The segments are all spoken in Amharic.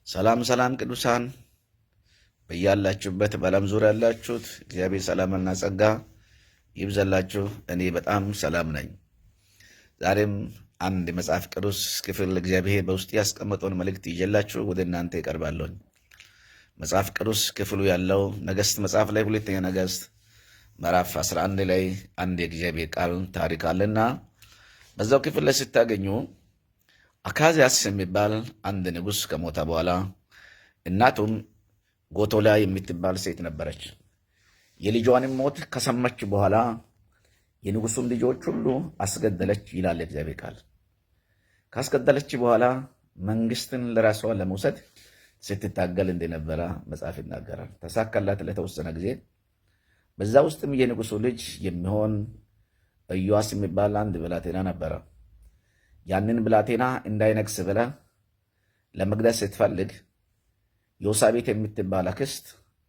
ሰላም ሰላም ቅዱሳን በያላችሁበት በዓለም ዙሪያ ያላችሁት እግዚአብሔር ሰላምና ጸጋ ይብዛላችሁ። እኔ በጣም ሰላም ነኝ። ዛሬም አንድ የመጽሐፍ ቅዱስ ክፍል እግዚአብሔር በውስጥ ያስቀመጠውን መልእክት ይዤላችሁ ወደ እናንተ ይቀርባለሁኝ። መጽሐፍ ቅዱስ ክፍሉ ያለው ነገሥት መጽሐፍ ላይ ሁለተኛ ነገሥት ምዕራፍ 11 ላይ አንድ የእግዚአብሔር ቃል ታሪክ አለና በዛው ክፍል ላይ ስታገኙ አካዝያስ የሚባል አንድ ንጉሥ ከሞተ በኋላ እናቱም ጎቶልያ የምትባል ሴት ነበረች። የልጇንም ሞት ከሰማች በኋላ የንጉሱን ልጆች ሁሉ አስገደለች ይላል እግዚአብሔር ቃል። ካስገደለች በኋላ መንግስትን ለራሷ ለመውሰድ ስትታገል እንደነበረ መጽሐፍ ይናገራል። ተሳካላት ለተወሰነ ጊዜ። በዛ ውስጥም የንጉሱ ልጅ የሚሆን ኢዮአስ የሚባል አንድ ብላቴና ነበረ። ያንን ብላቴና እንዳይነግስ ብላ ለመግደል ስትፈልግ ዮሳቤት የምትባል አክስት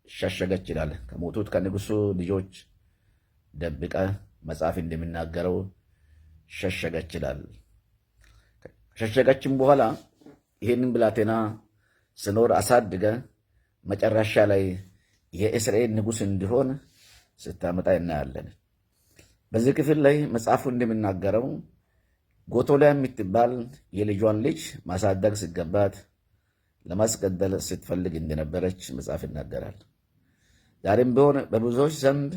ሸሸገች ይላል። ከሞቱት ከንጉሱ ልጆች ደብቀ መጽሐፍ እንደሚናገረው ሸሸገች ይላል። ከሸሸገችም በኋላ ይህንን ብላቴና ስኖር አሳድገ መጨረሻ ላይ የእስራኤል ንጉሥ እንዲሆን ስታመጣ እናያለን። በዚህ ክፍል ላይ መጽሐፉ እንደሚናገረው ጎቶልያ የምትባል የልጇን ልጅ ማሳደግ ሲገባት ለማስገደል ስትፈልግ እንደነበረች መጽሐፍ ይናገራል። ዛሬም ቢሆን በብዙዎች ዘንድ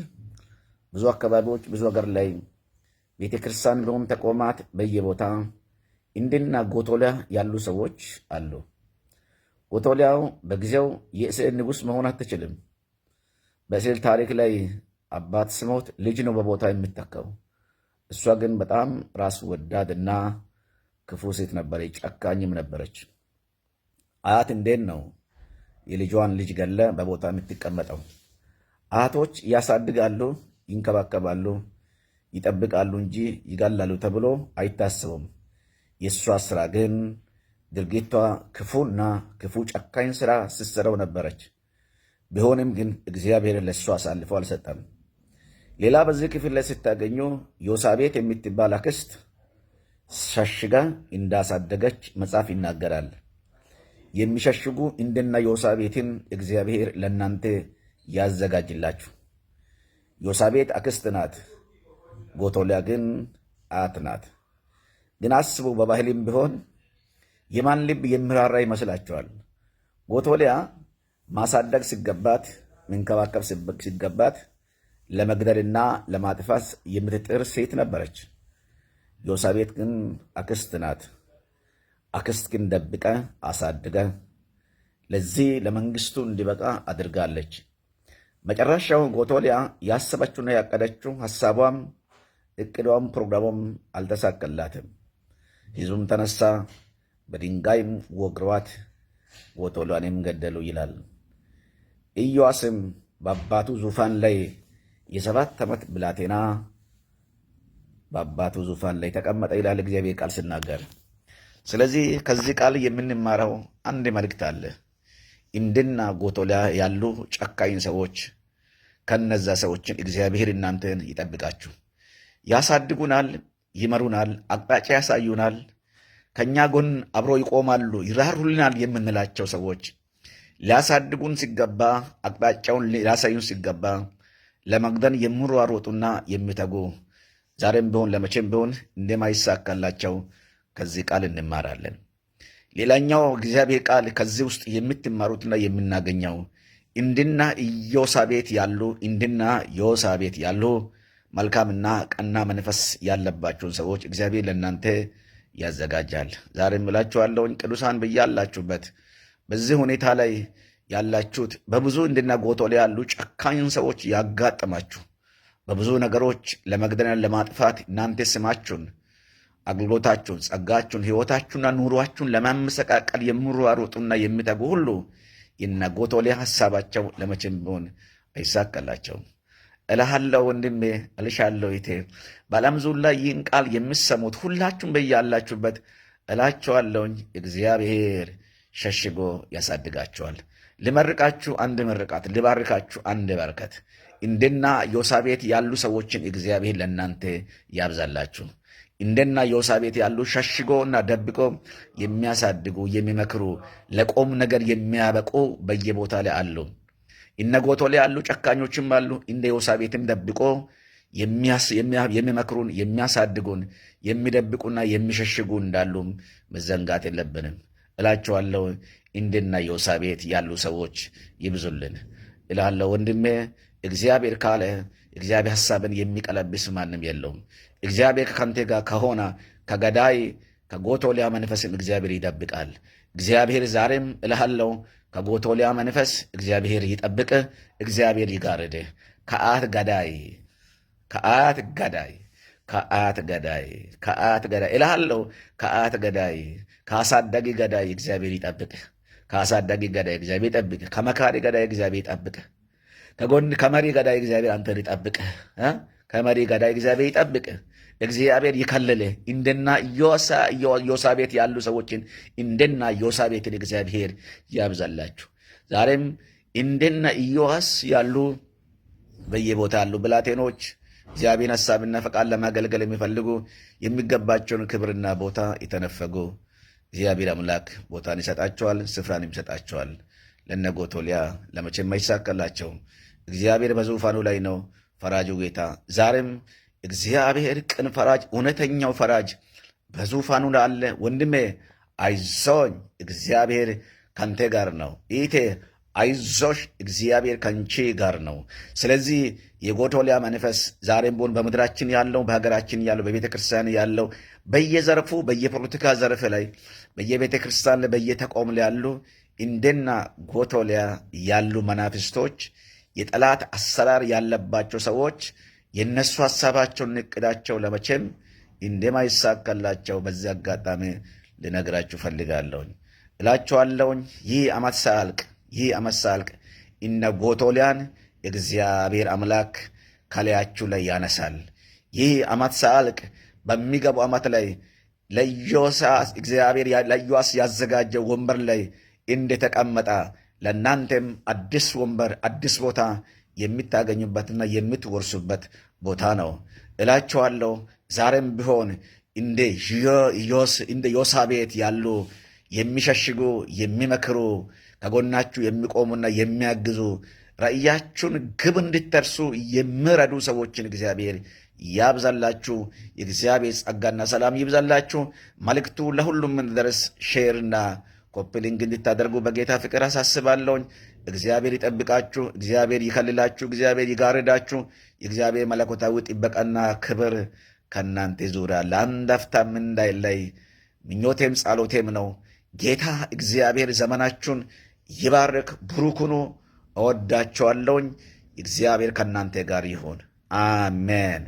ብዙ አካባቢዎች ብዙ ሀገር ላይ ቤተክርስቲያን ቢሆን ተቋማት በየቦታ እንደና ጎቶልያ ያሉ ሰዎች አሉ። ጎቶልያው በጊዜው የእስራኤል ንጉሥ መሆን አትችልም። በእስራኤል ታሪክ ላይ አባት ስሞት ልጅ ነው በቦታ የሚተካው። እሷ ግን በጣም ራስ ወዳድ እና ክፉ ሴት ነበረች፣ ጨካኝም ነበረች። አያት እንዴት ነው የልጇን ልጅ ገለ በቦታ የምትቀመጠው? አያቶች ያሳድጋሉ፣ ይንከባከባሉ፣ ይጠብቃሉ እንጂ ይጋላሉ ተብሎ አይታሰቡም። የእሷ ስራ ግን ድርጊቷ ክፉና ክፉ ጨካኝ ስራ ስትሰራው ነበረች። ቢሆንም ግን እግዚአብሔር ለእሷ አሳልፎ አልሰጠም። ሌላ በዚህ ክፍል ላይ ስታገኙ ዮሳቤት የምትባል አክስት ሸሽጋ እንዳሳደገች መጽሐፍ ይናገራል። የሚሸሽጉ እንደና ዮሳቤትን እግዚአብሔር ለእናንተ ያዘጋጅላችሁ። ዮሳቤት አክስት ናት፣ ጎቶልያ ግን አያት ናት። ግን አስቡ፣ በባህልም ቢሆን የማን ልብ የሚራራ ይመስላችኋል? ጎቶልያ ማሳደግ ሲገባት፣ መንከባከብ ሲገባት ለመግደልና ለማጥፋት የምትጥር ሴት ነበረች። ዮሳቤት ግን አክስት ናት። አክስት ግን ደብቀ አሳድገ ለዚህ ለመንግስቱ እንዲበቃ አድርጋለች። መጨረሻው ጎቶልያ ያሰበችውና ያቀደችው ሀሳቧም እቅዷም ፕሮግራሟም አልተሳከላትም። ህዝቡም ተነሳ፣ በድንጋይም ወግሯት ጎቶልያንም ገደሉ ይላል። ኢዮአስም በአባቱ ዙፋን ላይ የ7 ዓመት ብላቴና በአባቱ ዙፋን ላይ ተቀመጠ ይላል እግዚአብሔር ቃል ሲናገር። ስለዚህ ከዚህ ቃል የምንማረው አንድ መልእክት አለ። እንደና ጎቶልያ ያሉ ጨካኝ ሰዎች ከነዛ ሰዎችን እግዚአብሔር እናንተን ይጠብቃችሁ። ያሳድጉናል፣ ይመሩናል፣ አቅጣጫ ያሳዩናል፣ ከእኛ ጎን አብሮ ይቆማሉ፣ ይራሩልናል የምንላቸው ሰዎች ሊያሳድጉን ሲገባ፣ አቅጣጫውን ሊያሳዩን ሲገባ ለመግደል የሚሯሮጡና የሚተጉ ዛሬም ቢሆን ለመቼም ቢሆን እንደማይሳካላቸው ከዚህ ቃል እንማራለን። ሌላኛው እግዚአብሔር ቃል ከዚህ ውስጥ የምትማሩትና የምናገኘው እንድና ኢዮሳቤት ያሉ እንድና ዮሳቤት ያሉ መልካምና ቀና መንፈስ ያለባቸውን ሰዎች እግዚአብሔር ለእናንተ ያዘጋጃል። ዛሬም እላችኋለሁኝ ቅዱሳን ብያላችሁበት በዚህ ሁኔታ ላይ ያላችሁት በብዙ እንድና ጎቶልያ ያሉ ጨካኝ ሰዎች ያጋጠማችሁ በብዙ ነገሮች ለመግደልና ለማጥፋት እናንተ ስማችሁን፣ አገልግሎታችሁን፣ ጸጋችሁን፣ ሕይወታችሁና ኑሯችሁን ለማመሰቃቀል የሚሯሩጡና የሚተጉ ሁሉ የነ ጎቶልያ ሀሳባቸው ለመቼም ቢሆን አይሳካላቸውም። እልሃለሁ ወንድሜ፣ እልሻለሁ እህቴ፣ በዓለም ዙሪያ ላይ ይህን ቃል የምሰሙት ሁላችሁም በያላችሁበት እላችኋለሁኝ እግዚአብሔር ሸሽጎ ያሳድጋችኋል። ልመርቃችሁ አንድ ምርቃት፣ ልባርካችሁ አንድ በረከት። እንደና ዮሳቤት ያሉ ሰዎችን እግዚአብሔር ለእናንተ ያብዛላችሁ። እንደና ዮሳቤት ያሉ ሸሽጎ እና ደብቆ የሚያሳድጉ፣ የሚመክሩ፣ ለቁም ነገር የሚያበቁ በየቦታ ላይ አሉ። እነ ጎቶልያ ያሉ ጨካኞችም አሉ። እንደ ዮሳቤትም ደብቆ የሚመክሩን፣ የሚያሳድጉን፣ የሚደብቁና የሚሸሽጉ እንዳሉም መዘንጋት የለብንም እላቸዋለሁ። እንደና ዮሳቤት ያሉ ሰዎች ይብዙልን እላለሁ። ወንድሜ፣ እግዚአብሔር ካለ እግዚአብሔር ሐሳብን የሚቀለብስ ማንም የለውም። እግዚአብሔር ከአንተ ጋር ከሆነ ከገዳይ ከጎቶልያ መንፈስም እግዚአብሔር ይጠብቃል። እግዚአብሔር ዛሬም እልሃለሁ ከጎቶልያ መንፈስ እግዚአብሔር ይጠብቅ፣ እግዚአብሔር ይጋርድህ። ከአት ገዳይ፣ ከአት ገዳይ፣ ከአት ገዳይ፣ ከአት ገዳይ እልሃለሁ፣ ከአት ገዳይ፣ ከአሳዳጊ ገዳይ እግዚአብሔር ይጠብቅህ። ከአሳዳጊ ገዳይ እግዚአብሔር ይጠብቅህ። ከመካሪ ገዳይ እግዚአብሔር ይጠብቅህ። ከጎን ከመሪ ገዳይ እግዚአብሔር አንተን ይጠብቅህ። ከመሪ ገዳይ እግዚአብሔር ይጠብቅህ። እግዚአብሔር ይከልልህ። እንደና ዮሳቤት ያሉ ሰዎችን፣ እንደና ዮሳቤትን እግዚአብሔር ያብዛላችሁ። ዛሬም እንደና ኢዮአስ ያሉ በየቦታ ያሉ ብላቴኖች፣ እግዚአብሔርን ሐሳብና ፈቃድ ለማገልገል የሚፈልጉ፣ የሚገባቸውን ክብርና ቦታ የተነፈጉ፣ እግዚአብሔር አምላክ ቦታን ይሰጣቸዋል፣ ስፍራን ይሰጣቸዋል። ለነ ጎቶልያ ለመቼም አይሳካላቸውም። እግዚአብሔር በዙፋኑ ላይ ነው፣ ፈራጁ ጌታ። ዛሬም እግዚአብሔር ቅን ፈራጅ፣ እውነተኛው ፈራጅ በዙፋኑ ላይ አለ። ወንድሜ አይዞኝ፣ እግዚአብሔር ካንተ ጋር ነው። እህቴ አይዞሽ፣ እግዚአብሔር ከንቺ ጋር ነው። ስለዚህ የጎቶልያ መንፈስ ዛሬም ቢሆን በምድራችን ያለው፣ በሀገራችን ያለው፣ በቤተ ክርስቲያን ያለው፣ በየዘርፉ፣ በየፖለቲካ ዘርፍ ላይ፣ በየቤተ ክርስቲያን ላይ፣ በየተቋም ላይ ያሉ እንደና ጎቶልያ ያሉ መናፍስቶች፣ የጠላት አሰራር ያለባቸው ሰዎች፣ የእነሱ ሀሳባቸውን እቅዳቸው ለመቼም እንደማይሳካላቸው በዚህ አጋጣሚ ልነግራችሁ ፈልጋለሁኝ። እላችኋለሁኝ፣ ይህ ዓመት ሳያልቅ እነ ጎቶልያን እግዚአብሔር አምላክ ከላያችሁ ላይ ያነሳል። ይህ ዓመት ሳያልቅ በሚገቡ ዓመት ላይ ለኢዮሳስ እግዚአብሔር ለኢዮአስ ያዘጋጀው ወንበር ላይ እንደተቀመጠ ለእናንተም አዲስ ወንበር፣ አዲስ ቦታ የምታገኙበትና የምትወርሱበት ቦታ ነው እላችኋለሁ። ዛሬም ቢሆን እንደ ዮሳቤት ያሉ የሚሸሽጉ፣ የሚመክሩ፣ ከጎናችሁ የሚቆሙና የሚያግዙ፣ ራእያችሁን ግብ እንድትደርሱ የሚረዱ ሰዎችን እግዚአብሔር ያብዛላችሁ። የእግዚአብሔር ጸጋና ሰላም ይብዛላችሁ። መልእክቱ ለሁሉም እንዲደርስ share ና copy link እንድታደርጉ በጌታ ፍቅር አሳስባለሁኝ። እግዚአብሔር ይጠብቃችሁ፣ እግዚአብሔር ይከልላችሁ፣ እግዚአብሔር ይጋርዳችሁ። የእግዚአብሔር መለኮታዊ ጥበቃና ክብር ከእናንተ ዙሪያ ለአንድ አፍታም እንዳይለይ ምኞቴም ጸሎቴም ነው። ጌታ እግዚአብሔር ዘመናችሁን ይባርክ። ብሩክ ሁኑ። እወዳችኋለሁኝ። እግዚአብሔር ከእናንተ ጋር ይሁን። አሜን።